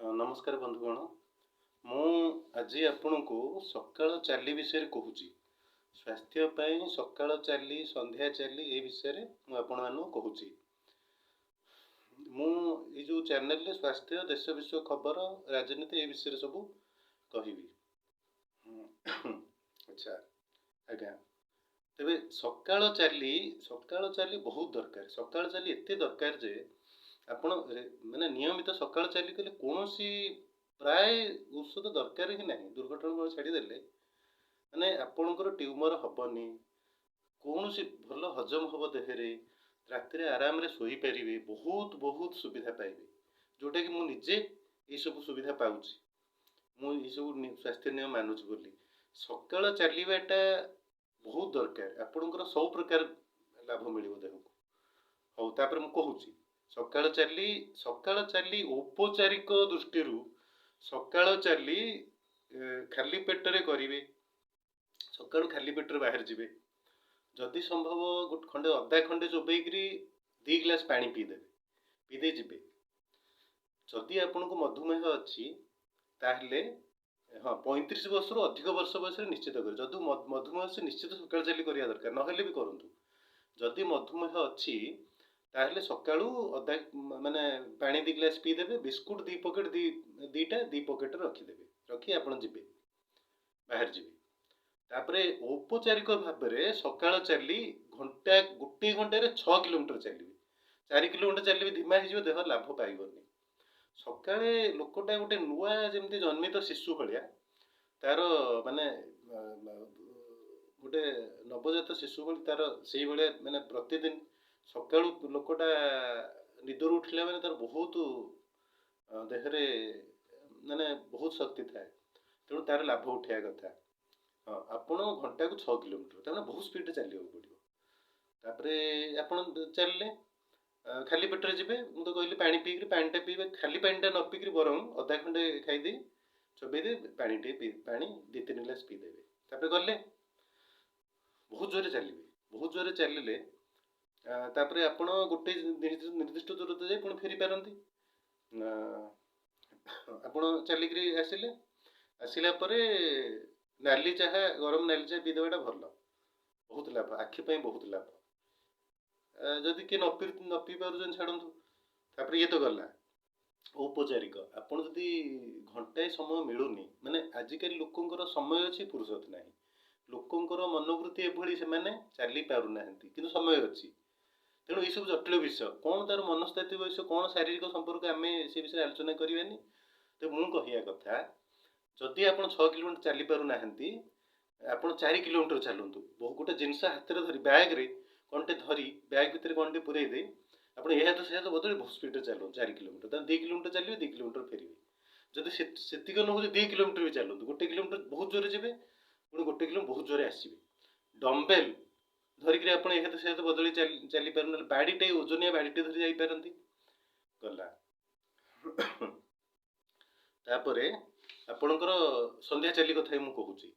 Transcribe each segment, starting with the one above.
ନମସ୍କାର ବନ୍ଧୁଗଣ। ମୁଁ ଆଜି ଆପଣଙ୍କୁ ସକାଳ ଚାଲି ବିଷୟରେ କହୁଛି। ସ୍ୱାସ୍ଥ୍ୟ ପାଇଁ ସକାଳ ଚାଲି, ସନ୍ଧ୍ୟା ଚାଲି, ଏ ବିଷୟରେ ମୁଁ ଆପଣମାନଙ୍କୁ କହୁଛି। ମୁଁ ଏଇ ଯେଉଁ ଚ୍ୟାନେଲରେ ସ୍ୱାସ୍ଥ୍ୟ, ଦେଶ ବିଶ୍ୱ ଖବର, ରାଜନୀତି, ଏ ବିଷୟରେ ସବୁ କହିବି। ଆଚ୍ଛା ଆଜ୍ଞା, ତେବେ ସକାଳ ଚାଲି, ସକାଳ ଚାଲି ବହୁତ ଦରକାର। ସକାଳ ଚାଲି ଏତେ ଦରକାର ଯେ ଆପଣ ମାନେ ନିୟମିତ ସକାଳ ଚାଲି କଲେ କୌଣସି ପ୍ରାୟ ଔଷଧ ଦରକାର ହିଁ ନାହିଁ। ଦୁର୍ଘଟଣା ଛାଡ଼ିଦେଲେ, ମାନେ ଆପଣଙ୍କର ଟ୍ୟୁମର ହେବନି କୌଣସି, ଭଲ ହଜମ ହେବ ଦେହରେ, ରାତିରେ ଆରାମରେ ଶୋଇପାରିବେ, ବହୁତ ବହୁତ ସୁବିଧା ପାଇବେ, ଯେଉଁଟାକି ମୁଁ ନିଜେ ଏଇସବୁ ସୁବିଧା ପାଉଛି, ମୁଁ ଏଇସବୁ ସ୍ୱାସ୍ଥ୍ୟ ନିୟମ ମାନୁଛି ବୋଲି। ସକାଳ ଚାଲିବାଟା ବହୁତ ଦରକାର। ଆପଣଙ୍କର ସବୁ ପ୍ରକାର ଲାଭ ମିଳିବ ଦେହକୁ। ହଉ, ତାପରେ ମୁଁ କହୁଛି ସକାଳ ଚାଲି। ସକାଳ ଚାଲି ଔପଚାରିକ ଦୃଷ୍ଟିରୁ ସକାଳ ଚାଲି ଖାଲି ପେଟରେ କରିବେ। ସକାଳୁ ଖାଲି ପେଟରେ ବାହାରି ଯିବେ। ଯଦି ସମ୍ଭବ ଗୋଟେ ଖଣ୍ଡେ ଅଦା ଖଣ୍ଡେ ଚୋବେଇକିରି 2 ଗ୍ଲାସ୍ ପାଣି ପିଇଦେବେ, ପିଇଦେଇ ଯିବେ। ଯଦି ଆପଣଙ୍କୁ ମଧୁମେହ ଅଛି ତାହେଲେ, ହଁ, 35 ବର୍ଷରୁ ଅଧିକ ବର୍ଷ ବୟସରେ ନିଶ୍ଚିତ କରିବେ। ଯଦି ମଧୁମେହ ଅଛି, ନିଶ୍ଚିତ ସକାଳ ଚାଲି କରିବା ଦରକାର, ନହେଲେ ବି କରନ୍ତୁ। ଯଦି ମଧୁମେହ ଅଛି, ତାହେଲେ ସକାଳୁ ଅଦା, ମାନେ ପାଣି 2 ଗ୍ଲାସ୍ ପିଇଦେବେ, ବିସ୍କୁଟ 2 ପକେଟ୍, 2ଟା 2 ପକେଟ୍ରେ ରଖିଦେବେ, ରଖି ଆପଣ ଯିବେ, ବାହାରି ଯିବେ। ତାପରେ ଔପଚାରିକ ଭାବରେ ସକାଳ ଚାଲି ଘଣ୍ଟା, ଗୋଟିଏ ଘଣ୍ଟାରେ 6 କିଲୋମିଟର ଚାଲିବେ। 4 କିଲୋମିଟର ଚାଲିବେ, ଧୀମା ହେଇଯିବ ଦେହ, ଲାଭ ପାଇବନି। ସକାଳେ ଲୋକଟା ଗୋଟେ ନୂଆ ଯେମିତି ଜନ୍ମିତ ଶିଶୁ ଭଳିଆ, ତାର ମାନେ ଗୋଟେ ନବଜାତ ଶିଶୁ ଭଳି ତାର ସେଇଭଳିଆ, ମାନେ ପ୍ରତିଦିନ ସକାଳୁ ଲୋକଟା ନିଦରୁ ଉଠିଲା ମାନେ ତାର ବହୁତ ଦେହରେ ମାନେ ବହୁତ ଶକ୍ତି ଥାଏ। ତେଣୁ ତାର ଲାଭ ଉଠେଇବା କଥା। ହଁ, ଆପଣ ଘଣ୍ଟାକୁ 6 କିଲୋମିଟର, ତାମାନେ ବହୁତ ସ୍ପିଡ଼ରେ ଚାଲିବାକୁ ପଡ଼ିବ। ତାପରେ ଆପଣ ଚାଲିଲେ, ଖାଲି ପେଟରେ ଯିବେ। ମୁଁ ତ କହିଲି ପାଣି ପିଇକିରି, ପାଣିଟା ପିଇବେ। ଖାଲି ପାଣିଟା ନ ପିଇକିରି ବରଂ ଅଦା ଖଣ୍ଡେ ଖାଇଦେଇ, ଚୋବେଇ ଦେଇ, ପାଣି ଟିକେ ପିଇ, ପାଣି 2-3 ଗ୍ଲାସ୍ ପିଇଦେବେ। ତାପରେ ଗଲେ ବହୁତ ଜୋରରେ ଚାଲିବେ। ବହୁତ ଜୋରରେ ଚାଲିଲେ ତାପରେ ଆପଣ ଗୋଟେ ନିର୍ଦ୍ଦିଷ୍ଟ ଦୂରତା ଯାଇ ପୁଣି ଫେରି ପାରନ୍ତି। ଆପଣ ଚାଲିକିରି ଆସିଲେ, ଆସିଲା ପରେ ନାଲି ଚାହା, ଗରମ ନାଲି ଚାହା ପିଇଦେବାଟା ଭଲ, ବହୁତ ଲାଭ, ଆଖି ପାଇଁ ବହୁତ ଲାଭ। ଯଦି କିଏ ନ ପିଇ ପାରୁଛନ୍ତି, ଛାଡ଼ନ୍ତୁ। ତାପରେ ଇଏ ତ ଗଲା ଔପଚାରିକ। ଆପଣ ଯଦି ଘଣ୍ଟାଏ ସମୟ ମିଳୁନି, ମାନେ ଆଜିକାଲି ଲୋକଙ୍କର ସମୟ ଅଛି, ଫୁରୁସତ ନାହିଁ। ଲୋକଙ୍କର ମନୋବୃତ୍ତି ଏଭଳି, ସେମାନେ ଚାଲି ପାରୁନାହାନ୍ତି କିନ୍ତୁ ସମୟ ଅଛି। ତେଣୁ ଏଇସବୁ ଜଟିଳ ବିଷୟ, କ'ଣ ତାର ମନସ୍ତାତ୍ତ୍ୱିକ ବିଷୟ, କ'ଣ ଶାରୀରିକ ସମ୍ପର୍କ, ଆମେ ସେ ବିଷୟରେ ଆଲୋଚନା କରିବାନି। ତ ମୁଁ କହିବା କଥା, ଯଦି ଆପଣ 6 କିଲୋମିଟର ଚାଲି ପାରୁନାହାନ୍ତି, ଆପଣ 4 କିଲୋମିଟର ଚାଲନ୍ତୁ। ବହୁ ଗୋଟେ ଜିନିଷ ହାତରେ ଧରି, ବ୍ୟାଗ୍ରେ କ'ଣଟେ ଧରି, ବ୍ୟାଗ୍ ଭିତରେ କ'ଣଟେ ପୂରେଇ ଦେଇ ଆପଣ ଏ ହାତ ସେ ହାତ ବଦଳି ବହୁତ ସ୍ପିଡ଼ରେ ଚାଲନ୍ତୁ 4 କିଲୋମିଟର। ତାହେଲେ 2 କିଲୋମିଟର ଚାଲିବେ, 2 କିଲୋମିଟର ଫେରିବେ। ଯଦି ସେତିକ ନ ହେଉଛି, 2 କିଲୋମିଟର ବି ଚାଲନ୍ତୁ। 1 କିଲୋମିଟର ବହୁତ ଜୋରେ ଯିବେ, ପୁଣି 1 କିଲୋମିଟର ବହୁତ ଜୋରେ ଆସିବେ। ଡମ୍ବେଲ୍ ଧରିକିରି ଆପଣ ଏ ହାତ ସେ ହାତ ବଦଳି ଚାଲି ନହେଲେ ବାଡ଼ିଟେ, ଓଜନିଆ ବାଡ଼ିଟେ ଧରି ଯାଇପାରନ୍ତି। ଗଲା। ତାପରେ ଆପଣଙ୍କର ସନ୍ଧ୍ୟା ଚାଲି କଥା ବି ମୁଁ କହୁଛି।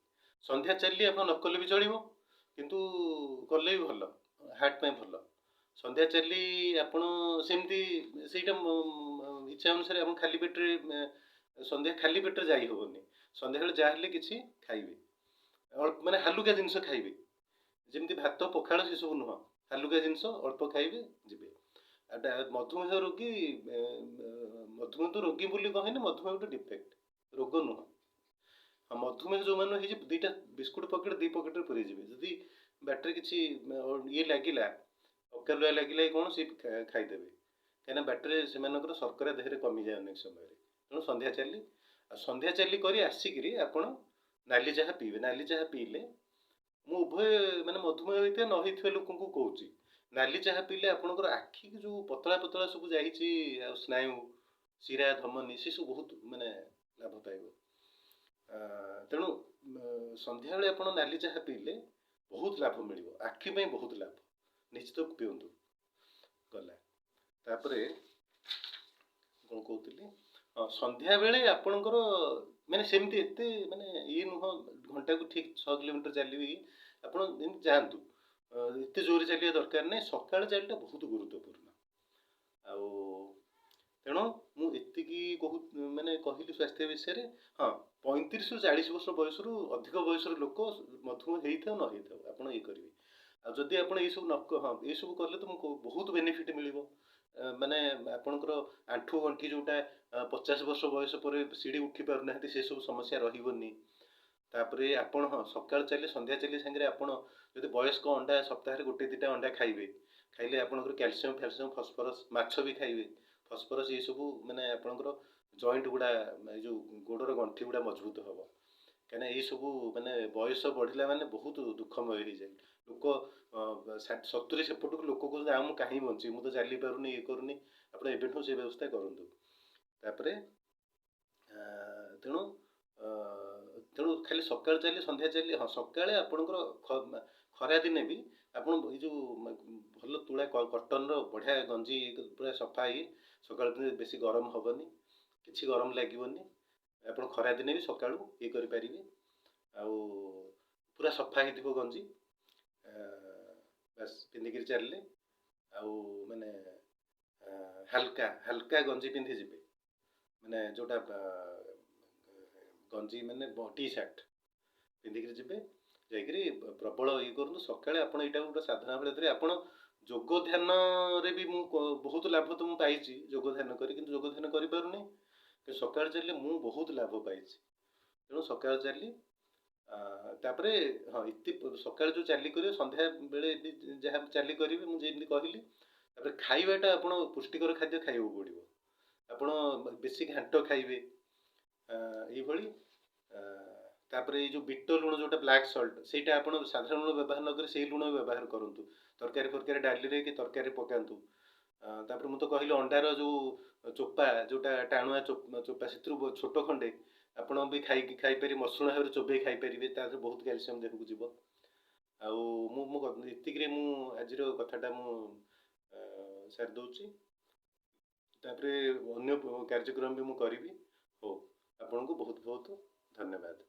ସନ୍ଧ୍ୟା ଚାଲି ଆପଣ ନ କଲେ ବି ଚଳିବ, କିନ୍ତୁ କଲେ ବି ଭଲ, ହାର୍ଟ ପାଇଁ ଭଲ। ସନ୍ଧ୍ୟା ଚାଲି ଆପଣ ସେମିତି ସେଇଟା ଇଚ୍ଛା ଅନୁସାରେ। ଆପଣ ଖାଲି ପେଟରେ, ସନ୍ଧ୍ୟା ଖାଲି ପେଟରେ ଯାଇ ହେବନି। ସନ୍ଧ୍ୟାବେଳେ ଯାହା ହେଲେ କିଛି ଖାଇବେ, ଅଳ୍ପ, ମାନେ ହାଲୁକା ଜିନିଷ ଖାଇବେ, ଯେମିତି ଭାତ, ପଖାଳ, ସେସବୁ ନୁହଁ। ହାଲୁକା ଜିନିଷ ଅଳ୍ପ ଖାଇବେ, ଯିବେ। ଆଉ ମଧୁମେହ ରୋଗୀ, ମଧୁମେହ ତ ରୋଗୀ ବୋଲି କହେନି, ମଧୁମେହ ଗୋଟେ ଡିଫେକ୍ଟ, ରୋଗ ନୁହଁ। ଆଉ ମଧୁମେହ ଯେଉଁମାନଙ୍କୁ ହେଇଛି, 2ଟା ବିସ୍କୁଟ ପକେଟ୍ 2 ପକେଟରେ ପୁରେଇ ଯିବେ। ଯଦି ବାଟରେ କିଛି ଇଏ ଲାଗିଲା, ଅକାଲୁଆ ଲାଗିଲା କି କ'ଣ, ସେ ଖାଇଦେବେ, କାହିଁକିନା ବାଟରେ ସେମାନଙ୍କର ଶର୍କରା ଦେହରେ କମିଯାଏ ଅନେକ ସମୟରେ। ତେଣୁ ସନ୍ଧ୍ୟା ଚାଲି, ଆଉ ସନ୍ଧ୍ୟା ଚାଲି କରି ଆସିକିରି ଆପଣ ନାଲି ଚାହା ପିଇବେ। ନାଲି ଚାହା ପିଇଲେ, ମୁଁ ଉଭୟ ମାନେ ମଧୁମେହ ହେଇଥିବା ନ ହେଇଥିବା ଲୋକଙ୍କୁ କହୁଛି, ନାଲି ଚାହା ପିଇଲେ ଆପଣଙ୍କର ଆଖିକି ଯେଉଁ ପତଳା ପତଳା ସବୁ ଯାଇଛି, ଆଉ ସ୍ନାୟୁ, ଶିରା, ଧମନୀ, ସେସବୁ ବହୁତ ମାନେ ଲାଭ ପାଇବ। ତେଣୁ ସନ୍ଧ୍ୟାବେଳେ ଆପଣ ନାଲି ଚାହା ପିଇଲେ ବହୁତ ଲାଭ ମିଳିବ, ଆଖି ପାଇଁ ବହୁତ ଲାଭ, ନିଶ୍ଚିତ ପିଅନ୍ତୁ। ଗଲା। ତାପରେ କ'ଣ କହୁଥିଲି? ହଁ, ସନ୍ଧ୍ୟାବେଳେ ଆପଣଙ୍କର ମାନେ ସେମିତି ଏତେ ମାନେ ଇଏ ନୁହଁ, ଘଣ୍ଟାକୁ ଠିକ୍ 6 କିଲୋମିଟର ଚାଲିବି, ଆପଣ ଏମିତି ଯାଆନ୍ତୁ। ଏତେ ଜୋରରେ ଚାଲିବା ଦରକାର ନାହିଁ। ସକାଳ ଚାଲିଟା ବହୁତ ଗୁରୁତ୍ୱପୂର୍ଣ୍ଣ। ଆଉ ତେଣୁ ମୁଁ ଏତିକି କହୁ ମାନେ କହିଲି ସ୍ୱାସ୍ଥ୍ୟ ବିଷୟରେ। ହଁ, 35ରୁ 40 ବର୍ଷ ବୟସରୁ ଅଧିକ ବୟସର ଲୋକ, ମଧୁମେହ ହେଇଥାଉ ନ ହେଇଥାଉ, ଆପଣ ଇଏ କରିବେ। ଆଉ ଯଦି ଆପଣ ଏଇସବୁ ନ, ହଁ, ଏଇସବୁ କଲେ ତ ମୁଁ ବହୁତ ବେନିଫିଟ୍ ମିଳିବ। ମାନେ ଆପଣଙ୍କର ଆଣ୍ଠୁ ଗଣ୍ଠି ଯେଉଁଟା 50 ବର୍ଷ ବୟସ ପରେ ସିଢ଼ି ଉଠି ପାରୁନାହାନ୍ତି, ସେସବୁ ସମସ୍ୟା ରହିବନି। ତାପରେ ଆପଣ, ହଁ, ସକାଳ ଚାଲି, ସନ୍ଧ୍ୟା ଚାଲି ସାଙ୍ଗରେ ଆପଣ ଯଦି ବୟସ୍କ ଅଣ୍ଡା, ସପ୍ତାହରେ ଗୋଟେ ଦୁଇଟା ଅଣ୍ଡା ଖାଇବେ, ଖାଇଲେ ଆପଣଙ୍କର କ୍ୟାଲସିୟମ୍ ଫ୍ୟାଲସିୟମ୍, ଫସ୍ଫରସ୍, ମାଛ ବି ଖାଇବେ, ଫସ୍ଫରସ୍ ଏସବୁ, ମାନେ ଆପଣଙ୍କର ଜଏଣ୍ଟ ଗୁଡ଼ା, ଏଇ ଯେଉଁ ଗୋଡ଼ର ଗଣ୍ଠି ଗୁଡ଼ା ମଜବୁତ ହେବ। କାହିଁକିନା ଏଇସବୁ ମାନେ ବୟସ ବଢ଼ିଲା ମାନେ ବହୁତ ଦୁଃଖମୟ ହେଇଯାଏ। ଲୋକ 70 ସେପଟକୁ ଲୋକ କହୁଛନ୍ତି, ଆଉ ମୁଁ କାହିଁ ବଞ୍ଚିବି, ମୁଁ ତ ଚାଲିପାରୁନି, ଇଏ କରୁନି। ଆପଣ ଏବେଠୁ ସେ ବ୍ୟବସ୍ଥା କରନ୍ତୁ। ତାପରେ ତେଣୁ ତେଣୁ ଖାଲି ସକାଳ ଚାଲି, ସନ୍ଧ୍ୟା ଚାଲି, ହଁ, ସକାଳେ ଆପଣଙ୍କର ଖରାଦିନେ ବି ଆପଣ ଏଇ ଯେଉଁ ଭଲ ତୁଳା କଟନର ବଢ଼ିଆ ଗଞ୍ଜି, ପୁରା ସଫା ଇଏ, ସକାଳୁ ପିନ୍ଧିଲେ ବେଶୀ ଗରମ ହେବନି, କିଛି ଗରମ ଲାଗିବନି। ଆପଣ ଖରାଦିନେ ବି ସକାଳୁ ଇଏ କରିପାରିବେ। ଆଉ ପୁରା ସଫା ହେଇଥିବ ଗଞ୍ଜି, ବାସ୍ ପିନ୍ଧିକିରି ଚାଲିଲେ। ଆଉ ମାନେ ହାଲକା ହାଲକା ଗଞ୍ଜି ପିନ୍ଧି ଯିବେ, ମାନେ ଯେଉଁଟା ଗଞ୍ଜି, ମାନେ ଟି ସାର୍ଟ ପିନ୍ଧିକିରି ଯିବେ। ଯାଇକିରି ପ୍ରବଳ ଇଏ କରନ୍ତୁ ସକାଳେ। ଆପଣ ଏଇଟା ଗୋଟେ ସାଧନା ଭଳିଆ ଧରି ଆପଣ ଯୋଗ ଧ୍ୟାନରେ ବି ମୁଁ ବହୁତ ଲାଭ ତ ମୁଁ ପାଇଛି ଯୋଗ ଧ୍ୟାନ କରି, କିନ୍ତୁ ଯୋଗ ଧ୍ୟାନ କରିପାରୁନି। କିନ୍ତୁ ସକାଳେ ଚାଲିଲେ ମୁଁ ବହୁତ ଲାଭ ପାଇଛି। ତେଣୁ ସକାଳେ ଚାଲି, ତାପରେ, ହଁ, ଏତେ ସକାଳେ ଯେଉଁ ଚାଲି କରିବେ, ସନ୍ଧ୍ୟା ବେଳେ ବି ଯାହା ଚାଲି କରିବେ, ମୁଁ ଯେମିତି କହିଲି। ତାପରେ ଖାଇବାଟା ଆପଣ ପୁଷ୍ଟିକର ଖାଦ୍ୟ ଖାଇବାକୁ ପଡ଼ିବ। ଆପଣ ବେଶୀ ଘାଣ୍ଟ ଖାଇବେ, ଏଇଭଳି। ତାପରେ ଏଇ ଯେଉଁ ବିଟ ଲୁଣ, ଯେଉଁଟା ବ୍ଲାକ୍ ସଲ୍ଟ, ସେଇଟା ଆପଣ ସାଧାରଣ ଲୁଣ ବ୍ୟବହାର ନ କରି ସେଇ ଲୁଣ ବ୍ୟବହାର କରନ୍ତୁ। ତରକାରୀ ଫରକାରୀ, ଡାଲିରେ କି ତରକାରୀ ପକାନ୍ତୁ। ତାପରେ ମୁଁ ତ କହିଲି ଅଣ୍ଡାର ଯେଉଁ ଚୋପା, ଯେଉଁଟା ଟାଣୁଆ ଚୋପା, ସେଥିରୁ ଛୋଟ ଖଣ୍ଡେ ଆପଣ ବି ଖାଇକି ଖାଇପାରିବେ, ମସୃଣ ଭାବରେ ଚୋବେଇ ଖାଇପାରିବେ। ତା ଦେହରେ ବହୁତ କ୍ୟାଲସିୟମ୍ ଦେହକୁ ଯିବ। ଆଉ ମୁଁ ମୁଁ ଏତିକିରେ ମୁଁ ଆଜିର କଥାଟା ମୁଁ ସାରି ଦେଉଛି। ତାପରେ ଅନ୍ୟ କାର୍ଯ୍ୟକ୍ରମ ବି ମୁଁ କରିବି। ହଉ, ଆପଣଙ୍କୁ ବହୁତ ବହୁତ ଧନ୍ୟବାଦ।